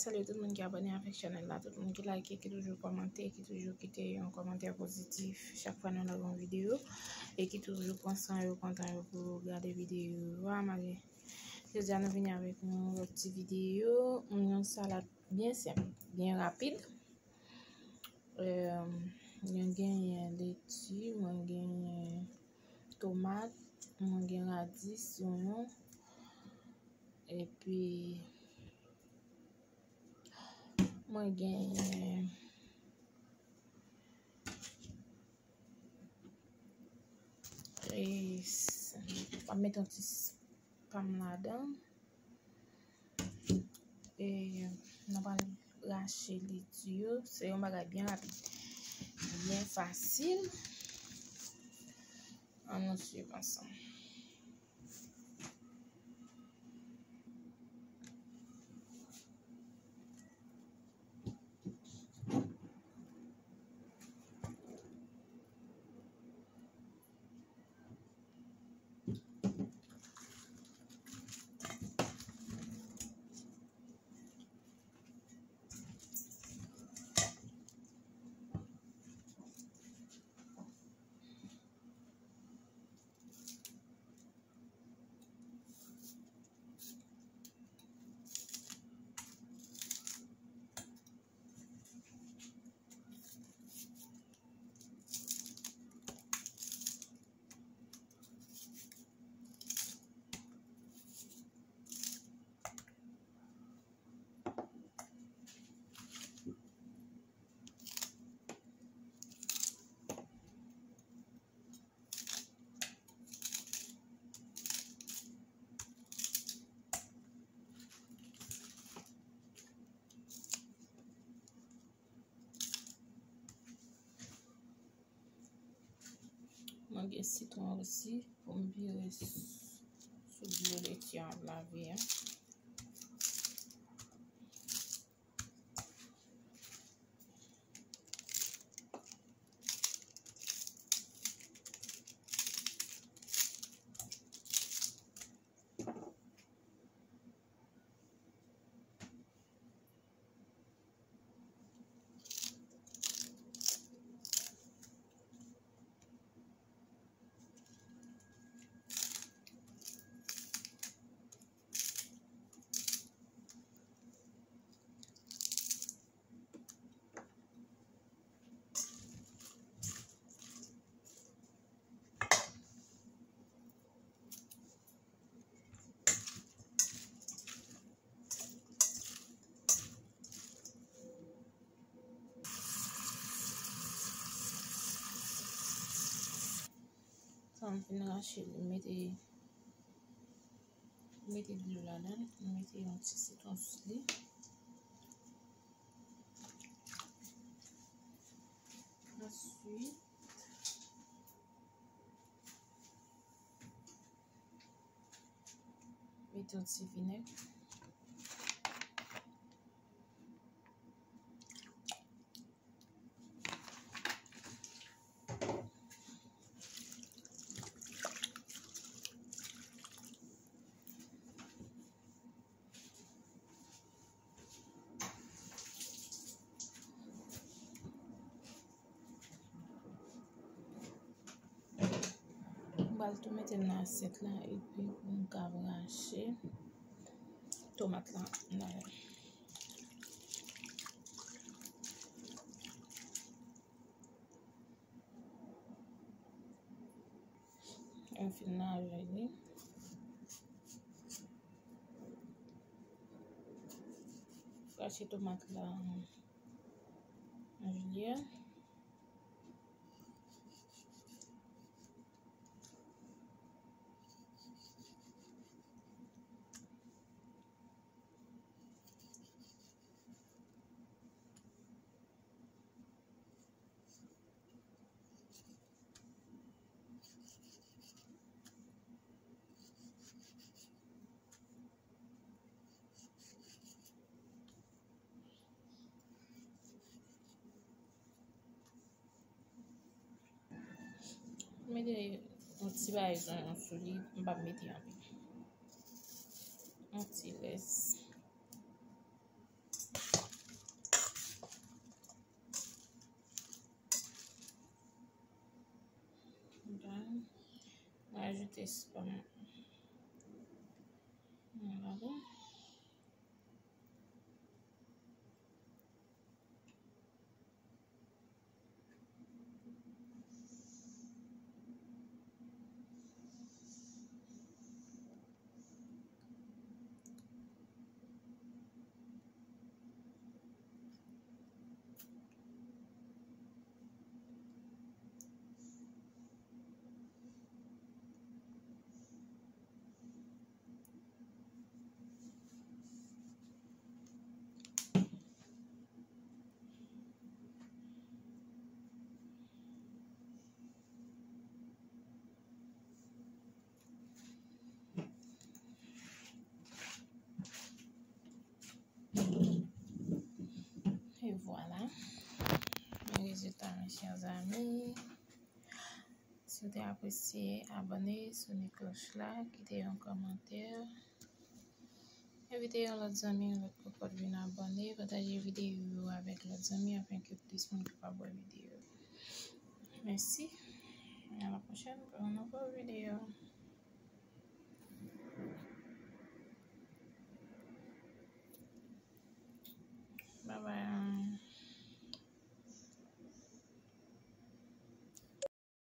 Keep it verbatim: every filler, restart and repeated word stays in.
Salye tout moun ki abòne avèk chanèl la, tout moun ki like, ki toujou kòmante, ki toujou kite yon kòmantè pozitif chak fwa nou lage yon videyo, e ki toujou pran san yo, pran tan yo pou gade videyo a. Malgre jodi a nou vini avèk yon lòt ti videyo, yon salad byen senp, byen rapid. Em, mwen genyen leti, mwen genyen tomat, mwen gen radis, zonyon, epi mwen genyen, e, s-, m ap met yon ti s-, pam ladan. E, nou pral rache leti yo. Se yon bagay byen rapid, byen fasil. Ann nou swiv ansanm. Mwen gen sitwon osi pou m vire s-, sou dlo leti an m lave a. Sa m fin rache li, m mete, m mete dlo ladan l, m mete yon ti sitwon sou li. Answit, mete yon ti vinèg. M pral tou mete l nan asyèt la epi pou m ka rache tomat la nan. Mwen fin lave li. Rache tomat la an, an jilyè. Mete yon ti bay zonyon sou li, m p ap mete anpil. Yon ti lès. Ajoute spam. Voilà, bon. E vwala. Men rezilta, mes chers amis. Si w te apresye, abòne, sone klòch la, kite yon kòmantè. Envite yon lòt zanmi, yon lòt kokòt vin abòne, pataje videyo yo avèk lòt zanmi afin ke plis moun kapab wè videyo yo. Mèsi. E a la pwochèn pou yon nouvo videyo.